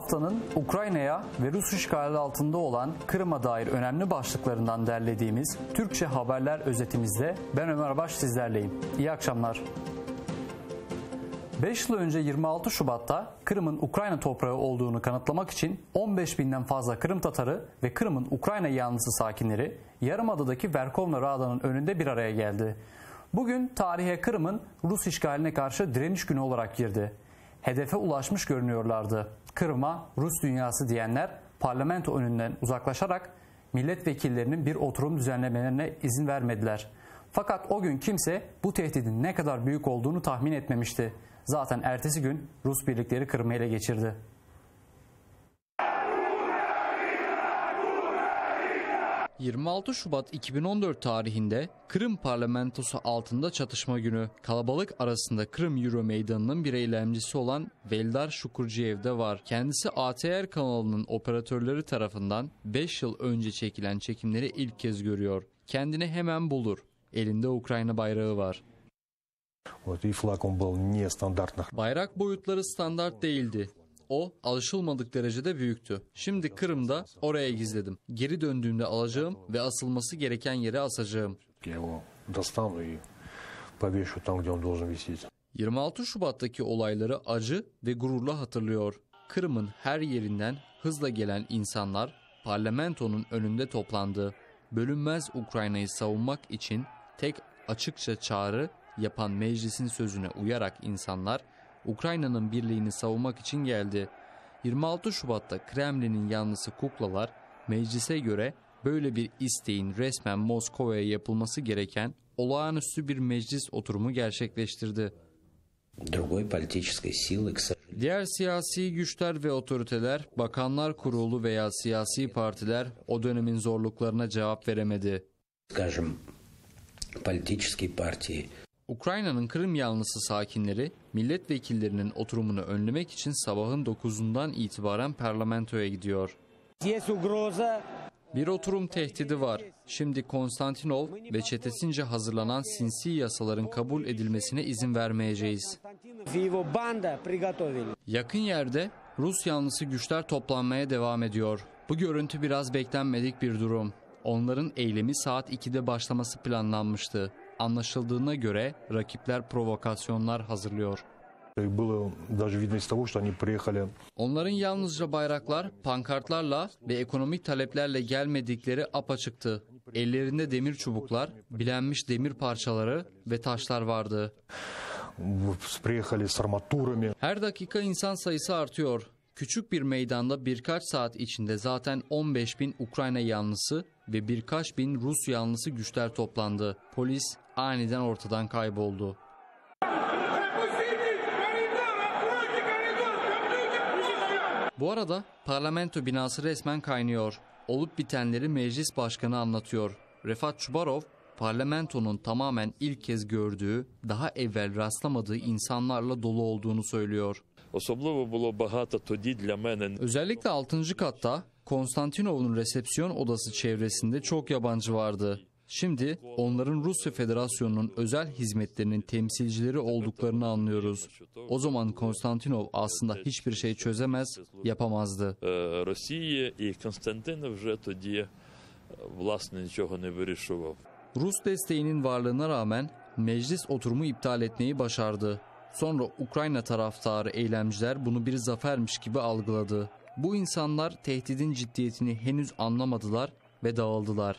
Haftanın Ukrayna'ya ve Rus işgali altında olan Kırım'a dair önemli başlıklarından derlediğimiz Türkçe haberler özetimizde ben Ömer Baş sizlerleyim. İyi akşamlar. 5 yıl önce 26 Şubat'ta Kırım'ın Ukrayna toprağı olduğunu kanıtlamak için 15 binden fazla Kırım Tatarı ve Kırım'ın Ukrayna yanlısı sakinleri Yarımada'daki Verkovna Rada'nın önünde bir araya geldi. Bugün tarihe Kırım'ın Rus işgaline karşı direniş günü olarak girdi. Hedefe ulaşmış görünüyorlardı. Kırım'a Rus dünyası diyenler parlamento önünden uzaklaşarak milletvekillerinin bir oturum düzenlemelerine izin vermediler. Fakat o gün kimse bu tehdidin ne kadar büyük olduğunu tahmin etmemişti. Zaten ertesi gün Rus birlikleri Kırım'ı ele geçirdi. 26 Şubat 2014 tarihinde Kırım parlamentosu altında çatışma günü. Kalabalık arasında Kırım Euro Meydanı'nın bir eylemcisi olan Veldar Şukurciyev de var. Kendisi ATR kanalının operatörleri tarafından 5 yıl önce çekilen çekimleri ilk kez görüyor. Kendini hemen bulur. Elinde Ukrayna bayrağı var. Bayrak boyutları standart değildi. O alışılmadık derecede büyüktü. Şimdi Kırım'da oraya gizledim. Geri döndüğümde alacağım ve asılması gereken yere asacağım. 26 Şubat'taki olayları acı ve gururla hatırlıyor. Kırım'ın her yerinden hızla gelen insanlar parlamentonun önünde toplandı. Bölünmez Ukrayna'yı savunmak için tek açıkça çağrı yapan meclisin sözüne uyarak insanlar Ukrayna'nın birliğini savunmak için geldi. 26 Şubat'ta Kremlin'in yanlısı kuklalar meclise göre böyle bir isteğin resmen Moskova'ya yapılması gereken olağanüstü bir meclis oturumu gerçekleştirdi. Diğer siyasi güçler ve otoriteler, bakanlar kurulu veya siyasi partiler o dönemin zorluklarına cevap veremedi. Ukrayna'nın Kırım yanlısı sakinleri milletvekillerinin oturumunu önlemek için sabahın 9'undan itibaren parlamentoya gidiyor. Bir oturum tehdidi var. Şimdi Konstantinov ve çetesince hazırlanan sinsi yasaların kabul edilmesine izin vermeyeceğiz. Yakın yerde Rus yanlısı güçler toplanmaya devam ediyor. Bu görüntü biraz beklenmedik bir durum. Onların eylemi saat 2'de başlaması planlanmıştı. Anlaşıldığına göre rakipler provokasyonlar hazırlıyor. Onların yalnızca bayraklar, pankartlarla ve ekonomik taleplerle gelmedikleri apaçıktı. Ellerinde demir çubuklar, bilenmiş demir parçaları ve taşlar vardı. Her dakika insan sayısı artıyor. Küçük bir meydanda birkaç saat içinde zaten 15 bin Ukrayna yanlısı ve birkaç bin Rus yanlısı güçler toplandı. Polis aniden ortadan kayboldu. Bu arada parlamento binası resmen kaynıyor. Olup bitenleri meclis başkanı anlatıyor. Refat Çubarov, parlamentonun tamamen ilk kez gördüğü, daha evvel rastlamadığı insanlarla dolu olduğunu söylüyor. Özellikle 6. katta Konstantinov'un resepsiyon odası çevresinde çok yabancı vardı. Şimdi onların Rusya Federasyonu'nun özel hizmetlerinin temsilcileri olduklarını anlıyoruz. O zaman Konstantinov aslında hiçbir şey çözemez, yapamazdı. Rus desteğinin varlığına rağmen meclis oturumu iptal etmeyi başardı. Sonra Ukrayna taraftarı eylemciler bunu bir zafermiş gibi algıladı. Bu insanlar tehdidin ciddiyetini henüz anlamadılar ve dağıldılar.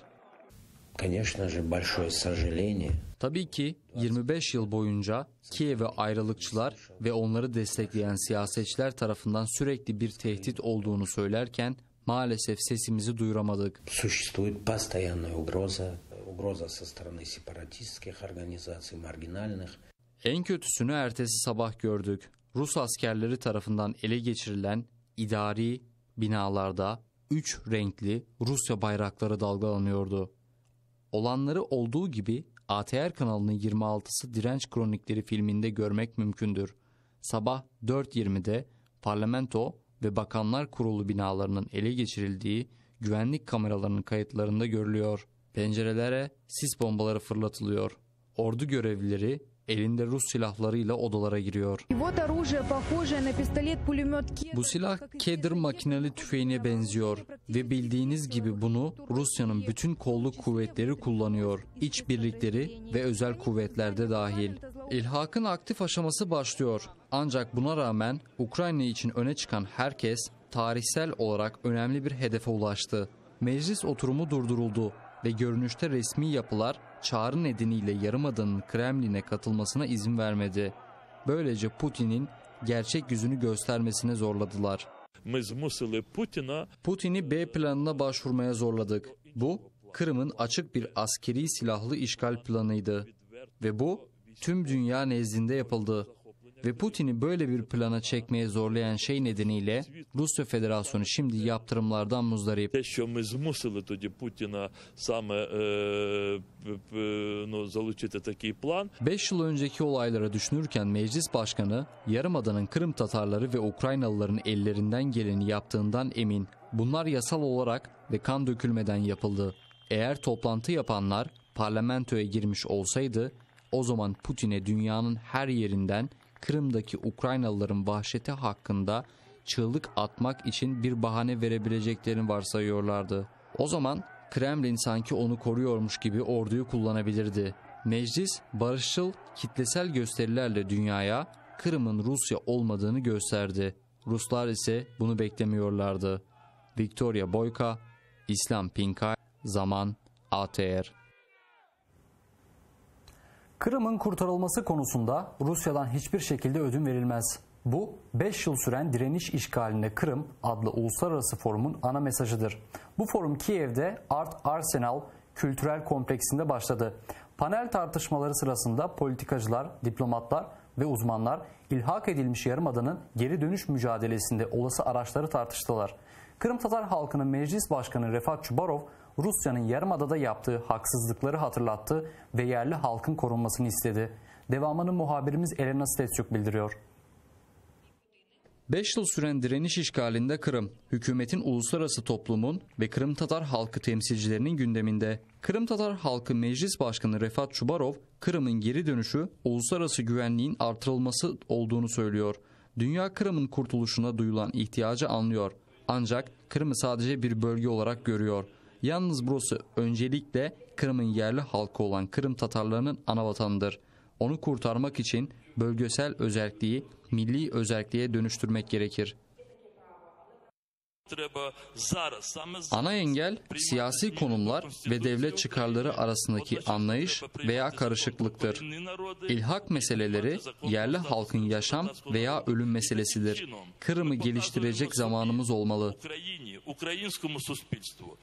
Tabii ki 25 yıl boyunca Kiev'e ayrılıkçılar ve onları destekleyen siyasetçiler tarafından sürekli bir tehdit olduğunu söylerken maalesef sesimizi duyuramadık. En kötüsünü ertesi sabah gördük. Rus askerleri tarafından ele geçirilen idari binalarda 3 renkli Rusya bayrakları dalgalanıyordu. Olanları olduğu gibi ATR kanalının 26'sı Direnç Kronikleri filminde görmek mümkündür. Sabah 4.20'de parlamento ve Bakanlar Kurulu binalarının ele geçirildiği güvenlik kameralarının kayıtlarında görülüyor. Pencerelere sis bombaları fırlatılıyor. Ordu görevlileri Elinde Rus silahlarıyla odalara giriyor. Bu silah Kedr makineli tüfeğine benziyor ve bildiğiniz gibi bunu Rusya'nın bütün kolluk kuvvetleri kullanıyor. İç birlikleri ve özel kuvvetler de dahil. İlhakın aktif aşaması başlıyor. Ancak buna rağmen Ukrayna için öne çıkan herkes tarihsel olarak önemli bir hedefe ulaştı. Meclis oturumu durduruldu ve görünüşte resmi yapılar çağrı nedeniyle Yarımada'nın Kremlin'e katılmasına izin vermedi. Böylece Putin'in gerçek yüzünü göstermesine zorladılar. Putin'i B planına başvurmaya zorladık. Bu, Kırım'ın açık bir askeri silahlı işgal planıydı. Ve bu, tüm dünya nezdinde yapıldı. Ve Putin'i böyle bir plana çekmeye zorlayan şey nedeniyle Rusya Federasyonu şimdi yaptırımlardan muzdarip. Те, що ми змусили тоді Путіна саме е, п- п- ну, залучити такий план. 5 yıl önceki olaylara düşünürken meclis başkanı Yarımada'nın Kırım Tatarları ve Ukraynalıların ellerinden geleni yaptığından emin. Bunlar yasal olarak ve kan dökülmeden yapıldı. Eğer toplantı yapanlar parlamentoya girmiş olsaydı o zaman Putin'e dünyanın her yerinden Kırım'daki Ukraynalıların vahşeti hakkında çığlık atmak için bir bahane verebileceklerini varsayıyorlardı. O zaman Kremlin sanki onu koruyormuş gibi orduyu kullanabilirdi. Meclis barışçıl kitlesel gösterilerle dünyaya Kırım'ın Rusya olmadığını gösterdi. Ruslar ise bunu beklemiyorlardı. Victoria Boyka, İslam Pinkay, Zaman, ATR. Kırım'ın kurtarılması konusunda Rusya'dan hiçbir şekilde ödün verilmez. Bu 5 yıl süren direniş işgalinde Kırım adlı uluslararası forumun ana mesajıdır. Bu forum Kiev'de Art Arsenal Kültürel Kompleksinde başladı. Panel tartışmaları sırasında politikacılar, diplomatlar ve uzmanlar ilhak edilmiş yarımadanın geri dönüş mücadelesinde olası araçları tartıştılar. Kırım Tatar halkının meclis başkanı Refat Çubarov, Rusya'nın yarımadada yaptığı haksızlıkları hatırlattı ve yerli halkın korunmasını istedi. Devamını muhabirimiz Elena Stetsyuk bildiriyor. 5 yıl süren direniş işgalinde Kırım, hükümetin uluslararası toplumun ve Kırım Tatar halkı temsilcilerinin gündeminde. Kırım Tatar Halkı Meclis Başkanı Refat Çubarov, Kırım'ın geri dönüşü uluslararası güvenliğin artırılması olduğunu söylüyor. Dünya Kırım'ın kurtuluşuna duyulan ihtiyacı anlıyor. Ancak Kırım'ı sadece bir bölge olarak görüyor. Yalnız burası öncelikle Kırım'ın yerli halkı olan Kırım Tatarlarının ana vatanıdır. Onu kurtarmak için bölgesel özerkliği milli özerkliğe dönüştürmek gerekir. Треба зараз, саме зараз Ana engel siyasi konumlar ve devlet çıkarları arasındaki anlayış veya karışıklıktır. İlhak meseleleri yerli halkın yaşam veya ölüm meselesidir. Kırım'ı geliştirecek zamanımız olmalı. Україні, українському суспільству.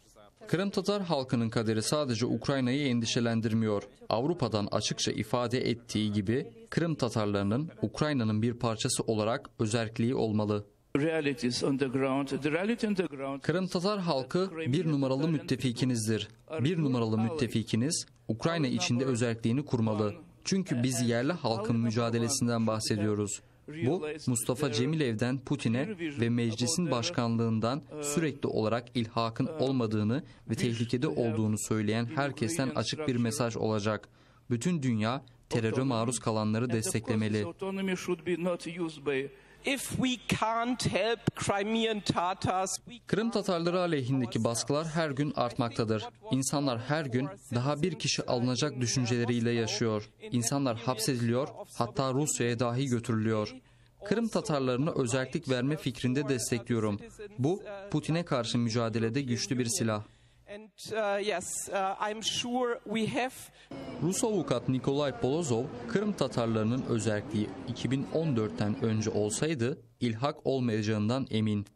Kırım Tatar halkının kaderi sadece Ukrayna'yı endişelendirmiyor. Avrupa'dan açıkça ifade ettiği gibi Kırım Tatarlarının Ukrayna'nın bir parçası olarak özerkliği olmalı. Realities on the ground. The reality on the ground. Kırım Tatar halkı bir numaralı müttefikinizdir. Bir numaralı müttefikiniz Ukrayna içinde özerkliğini kurmalı. Çünkü biz yerli halkın mücadelesinden bahsediyoruz. Bu Mustafa Cemilev'den Putin'e ve meclisin başkanlığından sürekli olarak ilhakın olmadığını ve tehlikede olduğunu söyleyen herkesten açık bir mesaj olacak. Bütün dünya teröre maruz kalanları And of course, desteklemeli. this autonomy should be not used by If we can't help Crimean Tatars, we Kırım Tatarları aleyhindeki baskılar her gün artmaktadır. İnsanlar her gün daha bir kişi alınacak düşünceleriyle yaşıyor. İnsanlar hapsediliyor, hatta Rusya'ya dahi götürülüyor. Kırım Tatarlarına özerklik verme fikrinde destekliyorum. Bu Putin'e karşı mücadelede güçlü bir silah. And yes, I'm sure we have Rus avukat Nikolay Polozov, Kırım Tatarlarının özerkliği 2014'ten önce olsaydı ilhak olmayacağından emin.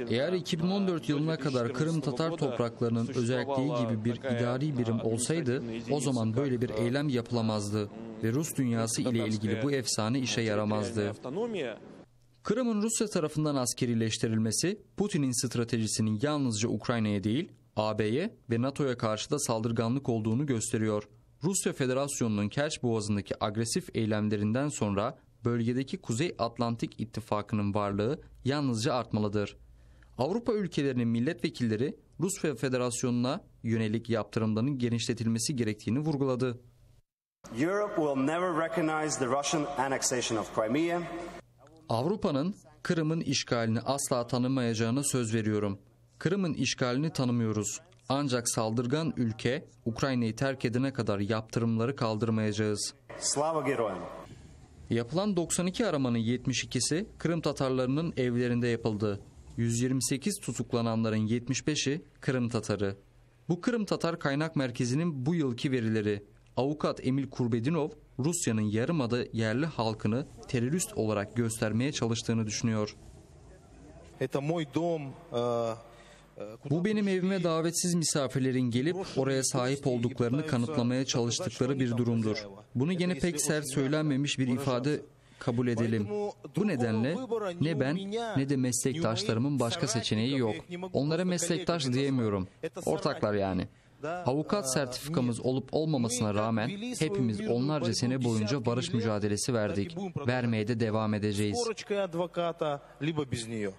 Eğer 2014 yılına kadar Kırım Tatar topraklarının özerkliği gibi bir idari birim olsaydı o zaman böyle bir eylem yapılamazdı ve Rus dünyası ile ilgili bu efsane işe yaramazdı. Kırım'ın Rusya tarafından askerileştirilmesi Putin'in stratejisinin yalnızca Ukrayna'ya değil, AB'ye ve NATO'ya karşı da saldırganlık olduğunu gösteriyor. Rusya Federasyonu'nun Kerç Boğazı'ndaki agresif eylemlerinden sonra bölgedeki Kuzey Atlantik İttifakı'nın varlığı yalnızca artmalıdır. Avrupa ülkelerinin milletvekilleri Rusya Federasyonu'na yönelik yaptırımların genişletilmesi gerektiğini vurguladı. Europe will never recognize the Russian annexation of Crimea. Avropanıñ Qırım'ın işgalini asla tanımayacağına söz veriyorum. Kırım'ın işgalini tanımıyoruz. Ancak saldırgan ülke Ukrayna'yı terk edene kadar yaptırımları kaldırmayacağız. Slava geroyam. Yapılan 92 aramanın 72'si Kırım Tatarlarının evlerinde yapıldı. 128 tutuklananların 75'i Kırım Tatarı. Bu Kırım Tatar Kaynak Merkezi'nin bu yılki verileri. Avukat Emil Kurbedinov, Rusya'nın yarımada yerli halkını terörist olarak göstermeye çalıştığını düşünüyor. Это мой дом. э, Bu benim evime davetsiz misafirlerin gelip oraya sahip olduklarını kanıtlamaya çalıştıkları bir durumdur. Bunu gene pek sert söylenmemiş bir ifade kabul edelim. Bu nedenle ne ben ne de meslektaşlarımın başka seçeneği yok. Onlara meslektaş diyemiyorum. Ortaklar yani. Avukat sertifikamız olup olmamasına rağmen hepimiz onlarca sene boyunca barış mücadelesi verdik. Vermeye de devam edeceğiz. С корочкой адвоката, либо без нее.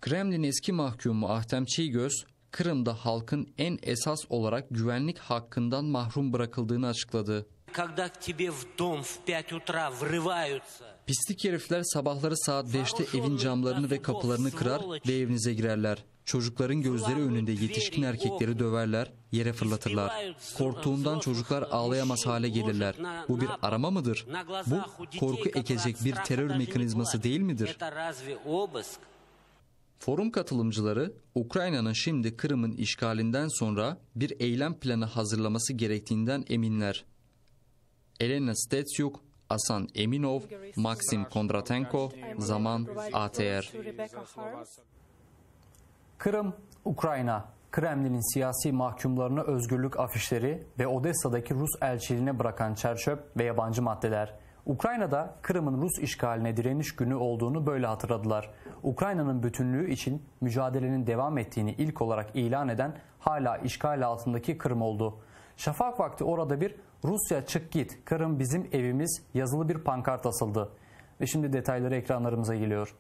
Kremlin eski mahkumu Ahtem Çiygöz, Kırım'da halkın en esas olarak güvenlik hakkından mahrum bırakıldığını açıkladı. Когда к тебе в дом в 5 утра врываются Pislik herifler sabahları saat 5'te evin camlarını ve kapılarını kırar ve evinize girerler. Çocukların gözleri önünde yetişkin erkekleri döverler, yere fırlatırlar. Korktuğundan çocuklar ağlayamaz hale gelirler. Bu bir arama mıdır? на Bu глазах у детей, korku которые ekecek от bir страха terör даже не mekanizması плачут. değil midir? Это разве обыск? Forum katılımcıları Ukrayna'nın şimdi Kırım'ın işgalinden sonra bir eylem planı hazırlaması gerektiğinden eminler. Elena Stetsyuk, Asan Eminov, Maxim Kondratenko, Zaman ATR. Kırım, Ukrayna, Kremlin'in siyasi mahkumlarına özgürlük afişleri ve Odessa'daki Rus elçiliğine bırakan çerçöp ve yabancı maddeler. Ukrayna'da Kırım'ın Rus işgaline direniş günü olduğunu böyle hatırladılar. Ukrayna'nın bütünlüğü için mücadelenin devam ettiğini ilk olarak ilan eden hala işgal altındaki Kırım oldu. Şafak vakti orada bir Rusya çık git, Kırım bizim evimiz yazılı bir pankart asıldı. Ve şimdi detayları ekranlarımıza geliyor.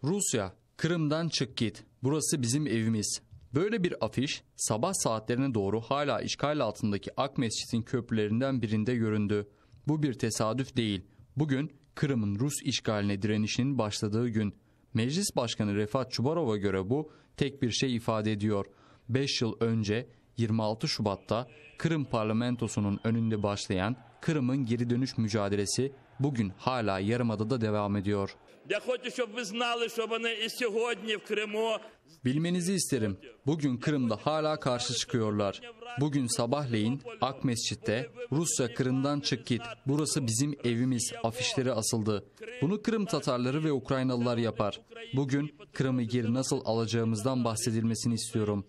Rusya, Kırım'dan çık git. Burası bizim evimiz. Böyle bir afiş sabah saatlerine doğru hala işgal altındaki Akmescit'in köprülerinden birinde göründü. Bu bir tesadüf değil. Bugün Kırım'ın Rus işgaline direnişinin başladığı gün. Meclis Başkanı Refat Çubarov'a göre bu tek bir şey ifade ediyor. 5 yıl önce 26 Şubat'ta Kırım parlamentosunun önünde başlayan Kırım'ın geri dönüş mücadelesi bugün hala yarımadada devam ediyor. Я хочу, щоб ви знали, що вони і сьогодні в Криму Bilmenizi isterim. Bugün Kırım'da hala karşı çıkıyorlar. Bugün sabahleyin Akmescit'te Rusya Kırım'dan çık git. Burası bizim evimiz afişleri asıldı. Bunu Kırım Tatarları ve Ukraynalılar yapar. Bugün Kırım'ı geri nasıl alacağımızdan bahsedilmesini istiyorum.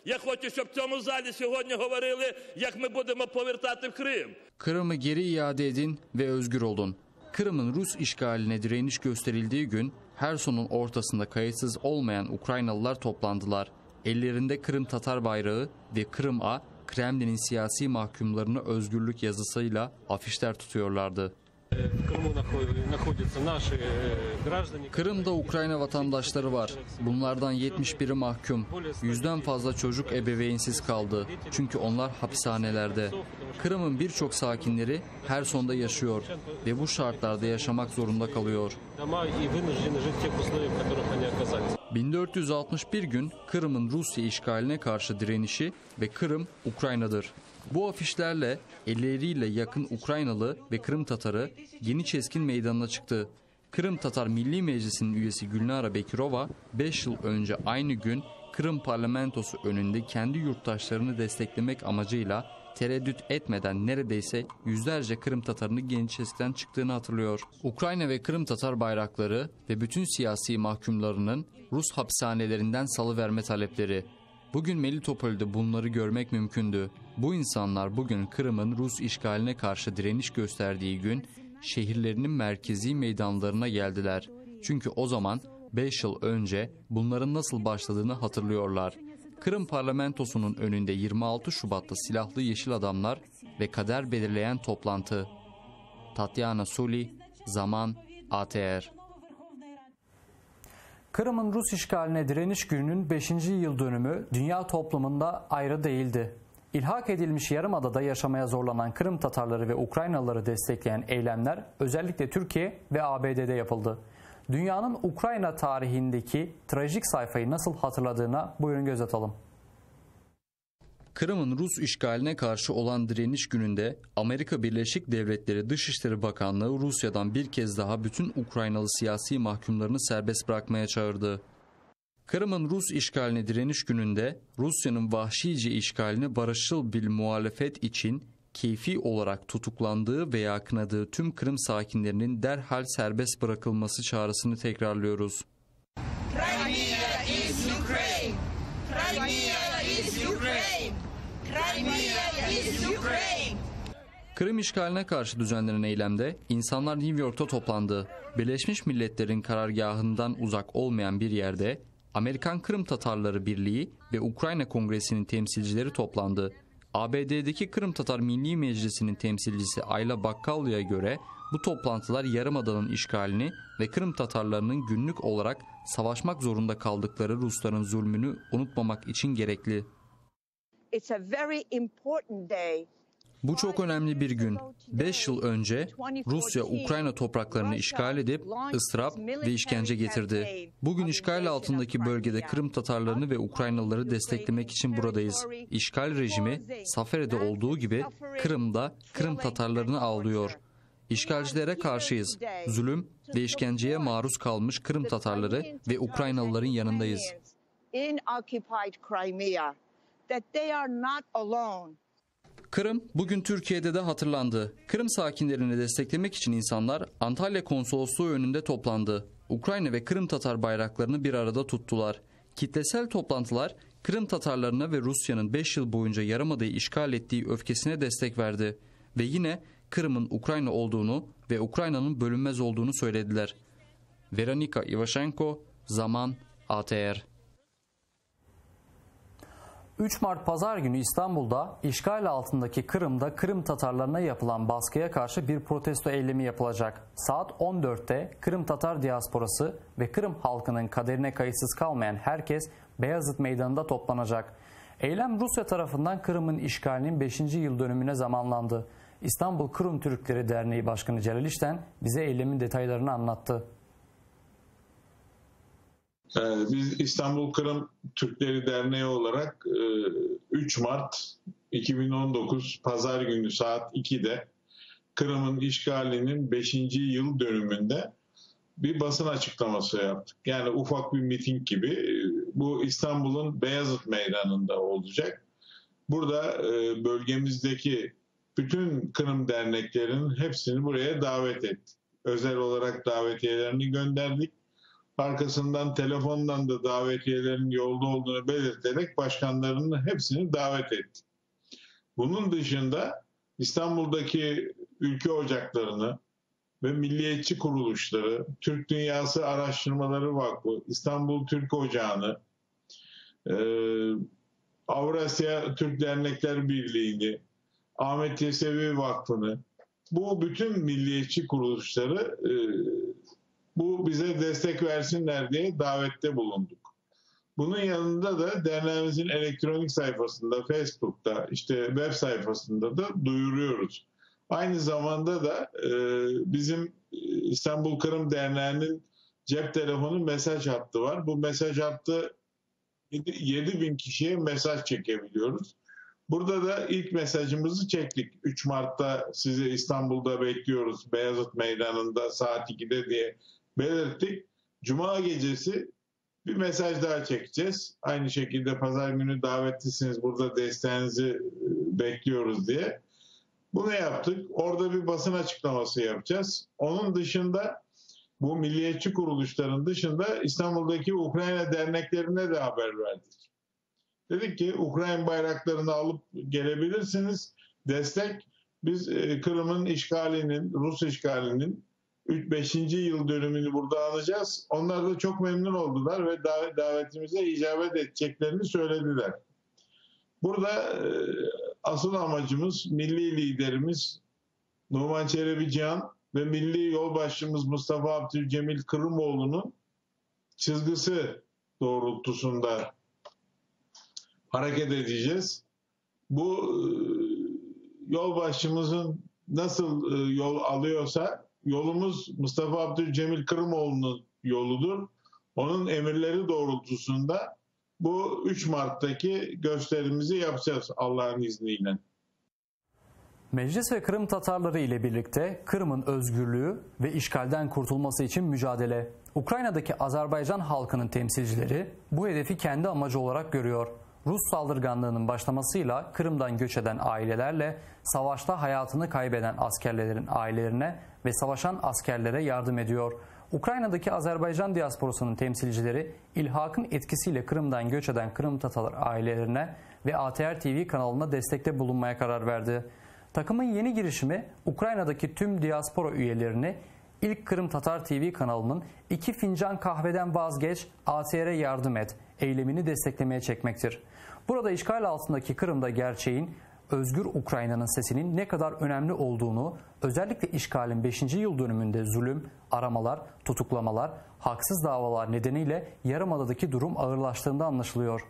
Я хочу, щоб в цьому залі сьогодні говорили, як ми будемо повертати в Крим. Kırım'ı geri iade edin ve özgür olun. Kırım'ın Rus işgaline direniş gösterildiği gün Herson'un ortasında kayıtsız olmayan Ukraynalılar toplandılar. Ellerinde Kırım Tatar bayrağı ve Kırım A, Kremlin'in siyasi mahkumlarına özgürlük yazısıyla afişler tutuyorlardı. В Крыму нахо- находятся наши э, граждане. Kırım'da Ukrayna vatandaşları var. Bunlardan 71'i mahkum. Yüzden fazla çocuk ebeveynsiz kaldı. Çünkü onlar hapishanelerde. Kırım'ın birçok sakinleri Herson'da yaşıyor ve bu şartlarda yaşamak zorunda kalıyor. Дома и вынуждены жить в тех условиях, в которых они оказались. 1461 gün Kırım'ın Rusya işgaline karşı direnişi ve Kırım Ukrayna'dır. Bu afişlerle elleriyle yakın Ukraynalı ve Kırım Tatarı Yeniçeskin meydanına çıktı. Kırım Tatar Milli Meclisi'nin üyesi Gülnara Bekirova 5 yıl önce aynı gün Kırım Parlamentosu önünde kendi yurttaşlarını desteklemek amacıyla tereddüt etmeden neredeyse yüzlerce Kırım Tatarını Geniçesk'ten çıktığını hatırlıyor. Ukrayna ve Kırım Tatar bayrakları ve bütün siyasi mahkumlarının Rus hapishanelerinden salıverme talepleri. Bugün Melitopol'de bunları görmek mümkündü. Bu insanlar bugün Kırım'ın Rus işgaline karşı direniş gösterdiği gün şehirlerinin merkezi meydanlarına geldiler. Çünkü o zaman 5 yıl önce bunların nasıl başladığını hatırlıyorlar. Kırım parlamentosunun önünde 26 Şubat'ta silahlı yeşil adamlar ve kader belirleyen toplantı. Tatyana Suli, Zaman, ATR. Kırım'ın Rus işgaline direniş gününün 5. yıl dönümü dünya toplumunda ayrı değildi. İlhak edilmiş yarımadada yaşamaya zorlanan Kırım Tatarları ve Ukraynalıları destekleyen eylemler özellikle Türkiye ve ABD'de yapıldı. Dünyanın Ukrayna tarihindeki trajik sayfayı nasıl hatırladığına buyurun göz atalım. Kırım'ın Rus işgaline karşı olan direniş gününde Amerika Birleşik Devletleri Dışişleri Bakanlığı Rusya'dan bir kez daha bütün Ukraynalı siyasi mahkumlarını serbest bırakmaya çağırdı. Kırım'ın Rus işgaline direniş gününde Rusya'nın vahşice işgalini barışçıl bir muhalefet için keyfi olarak tutuklandığı veya kınadığı tüm Kırım sakinlerinin derhal serbest bırakılması çağrısını tekrarlıyoruz. Crimea is Ukraine. Crimea is Ukraine. Crimea is Ukraine. Kırım işgaline karşı düzenlenen eylemde insanlar New York'ta toplandı. Birleşmiş Milletler'in karargahından uzak olmayan bir yerde Amerikan Kırım Tatarları Birliği ve Ukrayna Kongresi'nin temsilcileri toplandı. ABD'deki Kırım Tatar Milli Meclisi'nin temsilcisi Ayla Bakkallı'ya göre bu toplantılar Yarımada'nın işgalini ve Kırım Tatarlarının günlük olarak savaşmak zorunda kaldıkları Rusların zulmünü unutmamak için gerekli. It's a very important day. Bu çok önemli bir gün. 5 yıl önce Rusya Ukrayna topraklarını işgal edip ıstırap ve işkence getirdi. Bugün işgal altındaki bölgede Kırım Tatarlarını ve Ukraynalıları desteklemek için buradayız. İşgal rejimi Saferi'de olduğu gibi Kırım'da Kırım Tatarlarını avlıyor. İşgalcilere karşıyız. Zulüm ve işkenceye maruz kalmış Kırım Tatarları ve Ukraynalıların yanındayız. In occupied Crimea, that they are not alone. Kırım bugün Türkiye'de de hatırlandı. Kırım sakinlerini desteklemek için insanlar Antalya Konsolosluğu önünde toplandı. Ukrayna ve Kırım Tatar bayraklarını bir arada tuttular. Kitlesel toplantılar Kırım Tatarlarına ve Rusya'nın 5 yıl boyunca Yarımada'yı işgal ettiği öfkesine destek verdi. Ve yine Kırım'ın Ukrayna olduğunu ve Ukrayna'nın bölünmez olduğunu söylediler. Veronika Ivashenko, Zaman, ATR. 3 Mart Pazar günü İstanbul'da işgal altındaki Kırım'da Kırım Tatarlarına yapılan baskıya karşı bir protesto eylemi yapılacak. Saat 14'te Kırım Tatar diasporası ve Kırım halkının kaderine kayıtsız kalmayan herkes Beyazıt Meydanı'nda toplanacak. Eylem Rusya tarafından Kırım'ın işgalinin 5. yıl dönümüne zamanlandı. İstanbul Kırım Türkleri Derneği Başkanı Celal İşten bize eylemin detaylarını anlattı. Biz İstanbul Kırım Türkleri Derneği olarak 3 Mart 2019 Pazar günü saat 2'de Kırım'ın işgalinin 5. yıl dönümünde bir basın açıklaması yaptık. Yani ufak bir miting gibi. Bu İstanbul'un Beyazıt Meydanı'nda olacak. Burada bölgemizdeki bütün Kırım derneklerinin hepsini buraya davet ettik. Özel olarak davetiyelerini gönderdik. Arkasından telefondan da davetiyelerin yolda olduğunu belirterek başkanlarının hepsini davet ettik. Bunun dışında İstanbul'daki ülke ocaklarını ve milliyetçi kuruluşları, Türk Dünyası Araştırmaları Vakfı, İstanbul Türk Ocağı'nı, Avrasya Türk Dernekler Birliği'ni, Ahmet Yesevi Vakfı'nı, bu bütün milliyetçi kuruluşları bu bize destek versinler diye davette bulunduk. Bunun yanında da derneğimizin elektronik sayfasında, Facebook'ta, işte web sayfasında da duyuruyoruz. Aynı zamanda da bizim İstanbul Kırım Derneği'nin cep telefonu mesaj hattı var. Bu mesaj hattı 7.000 kişiye mesaj çekebiliyoruz. Burada da ilk mesajımızı çektik. 3 Mart'ta sizi İstanbul'da bekliyoruz Beyazıt Meydanı'nda saat 2'de diye belirttik. Cuma gecesi bir mesaj daha çekeceğiz. Aynı şekilde pazar günü davetlisiniz, burada desteğinizi bekliyoruz diye. Bunu yaptık. Orada bir basın açıklaması yapacağız. Onun dışında bu milliyetçi kuruluşların dışında İstanbul'daki Ukrayna derneklerine de haber verdik. Dedik ki Ukrayna bayraklarını alıp gelebilirsiniz. Destek biz Kırım'ın işgalinin, Rus işgalinin 5. yıl dönümünü burada alacağız. Onlar da çok memnun oldular ve davetimize icabet edeceklerini söylediler. Burada asıl amacımız milli liderimiz Numan Çelebi Cihan ve milli yolbaşçımız Mustafa Abdülcemil Kırımoğlu'nun çizgisi doğrultusunda hareket edeceğiz. Bu yolbaşçımızın nasıl yol alıyorsa, yolumuz Mustafa Abdülcemil Kırımoğlu'nun yoludur. Onun emirleri doğrultusunda bu 3 Mart'taki gösterimizi yapacağız Allah'ın izniyle. Meclis ve Kırım Tatarları ile birlikte Kırım'ın özgürlüğü ve işgalden kurtulması için mücadele. Ukrayna'daki Azerbaycan halkının temsilcileri bu hedefi kendi amacı olarak görüyor. Rus saldırganlığının başlamasıyla Kırım'dan göç eden ailelerle savaşta hayatını kaybeden askerlerin ailelerine ve savaşan askerlere yardım ediyor. Ukrayna'daki Azerbaycan diasporasının temsilcileri ilhakın etkisiyle Kırım'dan göç eden Kırım Tatar ailelerine ve ATR TV kanalına destekte bulunmaya karar verdi. Takımın yeni girişimi Ukrayna'daki tüm diaspora üyelerini ilk Kırım Tatar TV kanalının iki fincan kahveden vazgeç, ATR'e yardım et eylemini desteklemeye çekmektir. Burada işgal altındaki Kırım'da gerçeğin özgür Ukrayna'nın sesinin ne kadar önemli olduğunu, özellikle işgalin 5. yıl dönümünde zulüm, aramalar, tutuklamalar, haksız davalar nedeniyle yarımadadaki durum ağırlaştığında anlaşılıyor.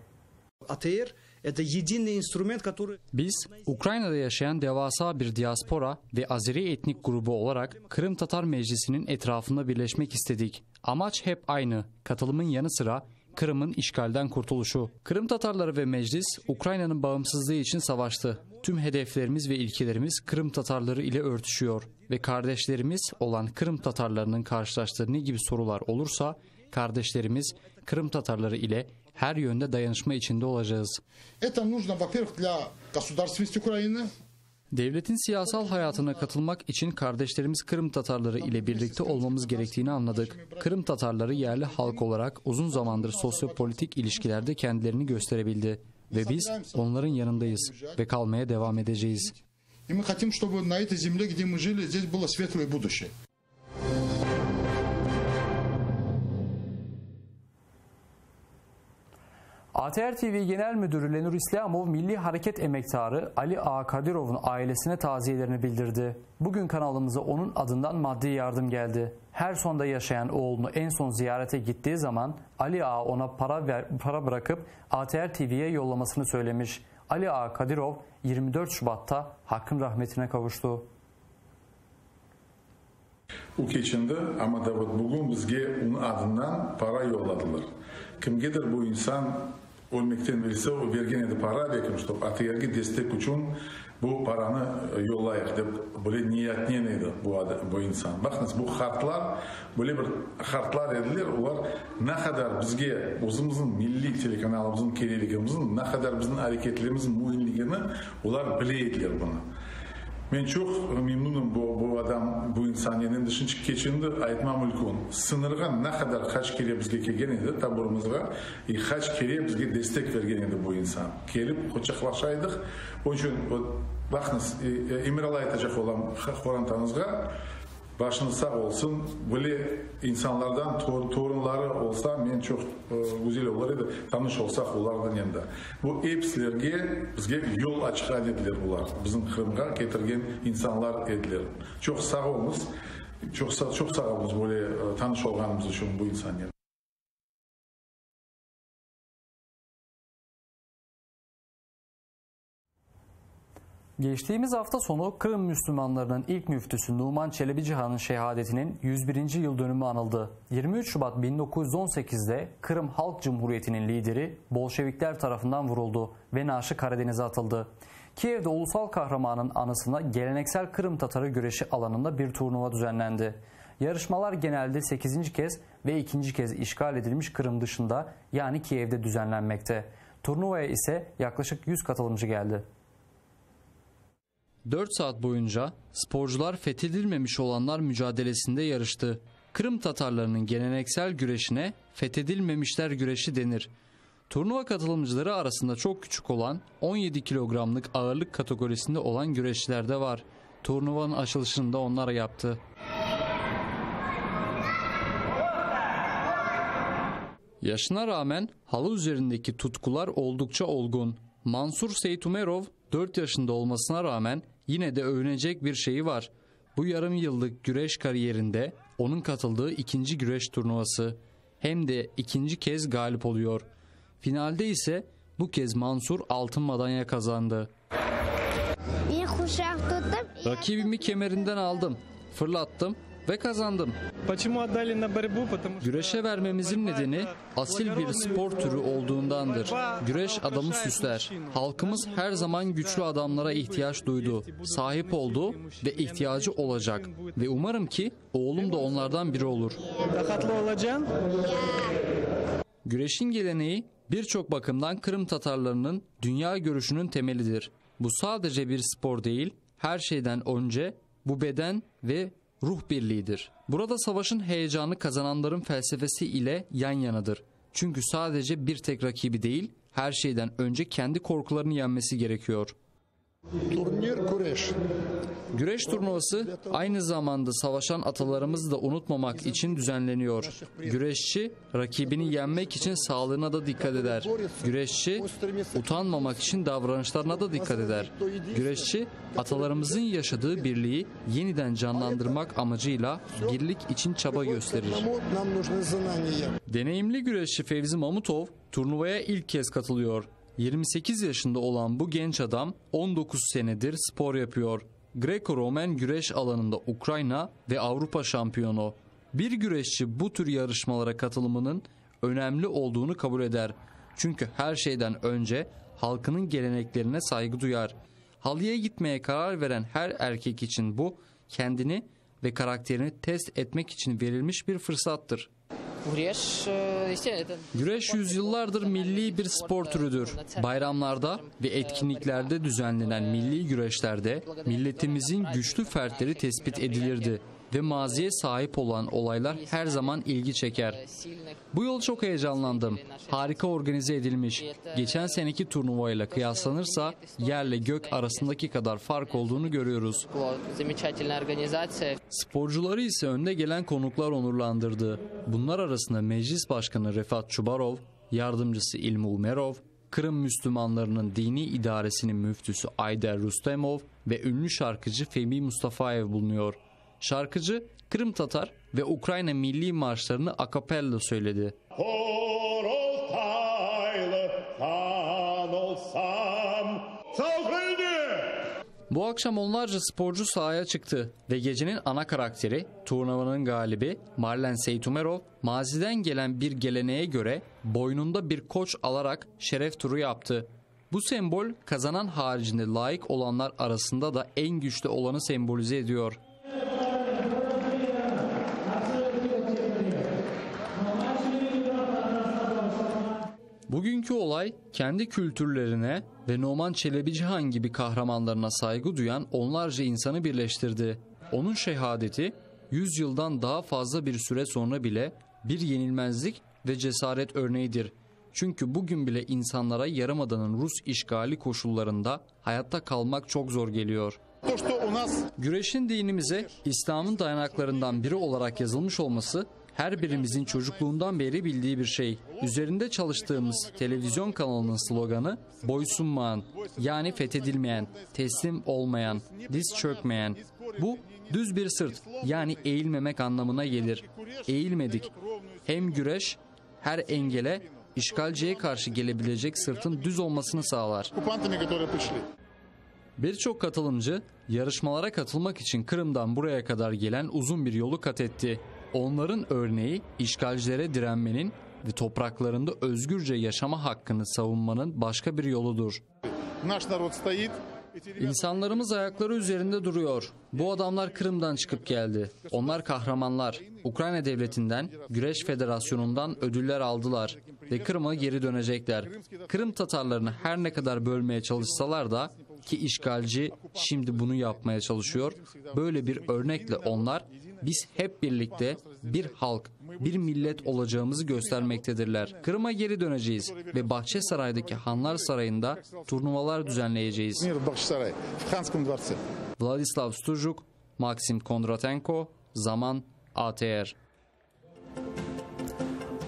ATR это единый инструмент, который... Biz Ukrayna'da yaşayan devasa bir diaspora ve Azeri etnik grubu olarak Kırım Tatar Meclisi'nin etrafında birleşmek istedik. Amaç hep aynı. Katılımın yanı sıra Kırım'ın işgalden kurtuluşu. Kırım Tatarları ve Meclis Ukrayna'nın bağımsızlığı için savaştı. Tüm hedeflerimiz ve ilkelerimiz Kırım Tatarları ile örtüşüyor ve kardeşlerimiz olan Kırım Tatarlarının karşılaştığı ne gibi sorular olursa kardeşlerimiz Kırım Tatarları ile her yönde dayanışma içinde olacağız. Это нужно, во-первых, для государственности Украины. Devletin siyasal hayatına katılmak için kardeşlerimiz Kırım Tatarları ile birlikte olmamız gerektiğini anladık. Kırım Tatarları yerli halk olarak uzun zamandır sosyopolitik ilişkilerde kendilerini gösterebildi ve biz onların yanındayız ve kalmaya devam edeceğiz. И мы хотим, чтобы на этой земле, где мы жили, здесь было светлое будущее. ATR TV Genel Müdürü Lenur İslamov, Milli Hareket Emektarı Ali Ağa Kadirov'un ailesine taziyelerini bildirdi. Bugün kanalımıza onun adından maddi yardım geldi. Herson'da yaşayan oğlunu en son ziyarete gittiği zaman Ali Ağa ona para, ver, para bırakıp ATR TV'ye yollamasını söylemiş. Ali Ağa Kadirov 24 Şubat'ta Hakk'ın rahmetine kavuştu. O keçindi, amma da vot bugün bizge onıñ adından para yolladılar. Kimgedir bu insan ölmekten evelsi o bergen edi para, belkim, ştob ATRge destek içün bu paranı yollayıq dep, böyle niyetnen edi bu bu insan. Baqıñız, bu qartlar, böyle bir qartlar ediler, olar ne qadar bizge özümizniñ milliy telekanalımıznıñ kereligimizni, ne qadar bizim areketlerimizniñ müimligini olar bile ediler bunı. Men çoq memnunım bu bu adam, bu insannen. Endi şinçik keçindi, aytma mülkün. Sıñırğa ne qadar qaç kere bizge kelgen edi, taburımızğa, i qaç kere bizge destek bergen edi bu insan. Kelip quçaqlaşaydıq. Onıñ içün, vot, baqıñız, Emirali aytacaq olam qorantañızğa, Başıñız sağ olsun. Böyle insanlardan torunları olsa, men çoq güzel olur edi, tanış olsaq olardan endi. Bu episilerge bizge yol açqan ediler bular, bizim Qırımğa ketirgen insanlar ediler. Çoq sağ oluñız, çoq çoq sağ oluñız böyle tanış olğanımız içün bu insannen. Geçtiğimiz hafta sonu Kırım Müslümanlarının ilk müftüsü Numan Çelebicihan'ın şehadetinin 101. yıl dönümü anıldı. 23 Şubat 1918'de Kırım Halk Cumhuriyeti'nin lideri Bolşevikler tarafından vuruldu ve naaşı Karadeniz'e atıldı. Kiev'de ulusal kahramanın anısına geleneksel Kırım Tatarı güreşi alanında bir turnuva düzenlendi. Yarışmalar genelde 8. kez ve ikinci kez işgal edilmiş Kırım dışında yani Kiev'de düzenlenmekte. Turnuvaya ise yaklaşık 100 katılımcı geldi. 4 saat boyunca sporcular fethedilmemiş olanlar mücadelesinde yarıştı. Kırım Tatarlarının geleneksel güreşine fethedilmemişler güreşi denir. Turnuva katılımcıları arasında çok küçük olan 17 kilogramlık ağırlık kategorisinde olan güreşçiler de var. Turnuvanın açılışını da onlar yaptı. Yaşına rağmen halı üzerindeki tutkular oldukça olgun. Mansur Seytumerov 4 yaşında olmasına rağmen yine de övünecek bir şeyi var. Bu yarım yıllık güreş kariyerinde onun katıldığı ikinci güreş turnuvası. Hem de ikinci kez galip oluyor. Finalde ise bu kez Mansur altın madalya kazandı. Quşaq tutıp. Rakibimi kemerinden aldım, fırlattım ve qazandım. Güreşe vermemizin nedeni, asil bir spor türü olduğundandır. Güreş adamı süsler. Halqımız her zaman güçlü adamlara ihtiyaç duydu, sahip oldu ve ihtiyacı olacaq. Ve umarım ki, oğlum da onlardan biri olur. Rahatlı olacañ? Güreşin geleneği birçok bakımdan Kırım Tatarlarının dünya görüşünün temelidir. Bu sadece bir spor değil, her şeyden önce bu beden ve ruh birliğidir. Burada savaşın heyecanı kazananların felsefesi ile yan yanadır. Çünkü sadece bir tek rakibi değil, her şeyden önce kendi korkularını yenmesi gerekiyor. Turnir küreş. Güreş turnuvası aynı zamanda savaşan atalarımızı da unutmamak için düzenleniyor. Güreşçi rakibini yenmek için sağlığına da dikkat eder. Güreşçi utanmamak için davranışlarına da dikkat eder. Güreşçi atalarımızın yaşadığı birliği yeniden canlandırmak amacıyla birlik için çaba gösterir. Deneyimli güreşçi Fevzi Mamutov turnuvaya ilk kez katılıyor. 28 yaşında olan bu genç adam 19 senedir spor yapıyor. Greco-Romen güreş alanında Ukrayna ve Avrupa şampiyonu. Bir güreşçi bu tür yarışmalara katılımının önemli olduğunu kabul eder. Çünkü her şeyden önce halkının geleneklerine saygı duyar. Halıya gitmeye karar veren her erkek için bu kendini ve karakterini test etmek için verilmiş bir fırsattır. Güreş yüzyıllardır milli bir spor türüdür. Bayramlarda ve etkinliklerde düzenlenen milli güreşlerde milletimizin güçlü fertleri tespit edilirdi ve maziye sahip olan olaylar her zaman ilgi çeker. Bu yıl çok heyecanlandım. Harika organize edilmiş. Geçen seneki turnuvayla kıyaslanırsa yerle gök arasındaki kadar fark olduğunu görüyoruz. Sporcuları ise önde gelen konuklar onurlandırdı. Bunlar arasında Meclis Başkanı Refat Çubarov, yardımcısı İlmi Umerov, Kırım Müslümanlarının Dini İdaresi'nin müftüsü Ayder Rustemov ve ünlü şarkıcı Femi Mustafayev bulunuyor. Şarkıcı Kırım Tatar ve Ukrayna milli marşlarını akapella söyledi. Horoz taylı han olsam Sağ Bu akşam onlarca sporcu sahaya çıktı ve gecenin ana karakteri, turnuvanın galibi Marlen Seytumerov, maziden gelen bir geleneğe göre boynunda bir koç alarak şeref turu yaptı. Bu sembol kazanan haricinde layık olanlar arasında da en güçlü olanı sembolize ediyor. Bugünkü olay kendi kültürlerine ve Numan Çelebicihan gibi kahramanlarına saygı duyan onlarca insanı birleştirdi. Onun şehadeti 100 yıldan daha fazla bir süre sonra bile bir yenilmezlik ve cesaret örneğidir. Çünkü bugün bile insanlara Yarımada'nın Rus işgali koşullarında hayatta kalmak çok zor geliyor. Güreşin dinimize İslam'ın dayanaklarından biri olarak yazılmış olması her birimizin çocukluğundan beri bildiği bir şey. Üzerinde çalıştığımız televizyon kanalının sloganı boysunmayan yani fethedilmeyen, teslim olmayan, diz çökmeyen. Bu düz bir sırt yani eğilmemek anlamına gelir. Eğilmedik. Hem güreş her engele işgalciye karşı gelebilecek sırtın düz olmasını sağlar. Birçok katılımcı yarışmalara katılmak için Kırım'dan buraya kadar gelen uzun bir yolu kat etti. Onların örneği işgalcilere direnmenin ve topraklarında özgürce yaşama hakkını savunmanın başka bir yoludur. Наш народ стоит. İnsanlarımız ayakları üzerinde duruyor. Bu adamlar Kırım'dan çıkıp geldi. Onlar kahramanlar. Ukrayna devletinden, Güreş Federasyonu'ndan ödüller aldılar ve Kırım'a geri dönecekler. Kırım Tatarlarını her ne kadar bölmeye çalışsalar da ki işgalci şimdi bunu yapmaya çalışıyor. Böyle bir örnekle onlar biz hep birlikte bir halk, bir millet olacağımızı göstermektedirler. Kırım'a geri döneceğiz ve Bahçesaray'daki Hanlar Sarayı'nda turnuvalar düzenleyeceğiz. Мир в Бахчисарае, в Ханском дворце. Vladislav Stujuk, Maxim Kondratenko, Zaman ATR.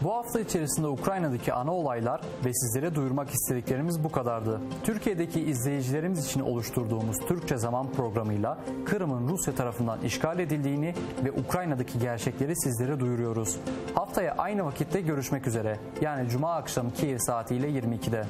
Bu hafta içerisinde Ukrayna'daki ana olaylar ve sizlere duyurmak istediklerimiz bu kadardı. Türkiye'deki izleyicilerimiz için oluşturduğumuz Türkçe Zaman programıyla Kırım'ın Rusya tarafından işgal edildiğini ve Ukrayna'daki gerçekleri sizlere duyuruyoruz. Haftaya aynı vakitte görüşmek üzere. Yani Cuma akşamı Kiev saatiyle 22'de.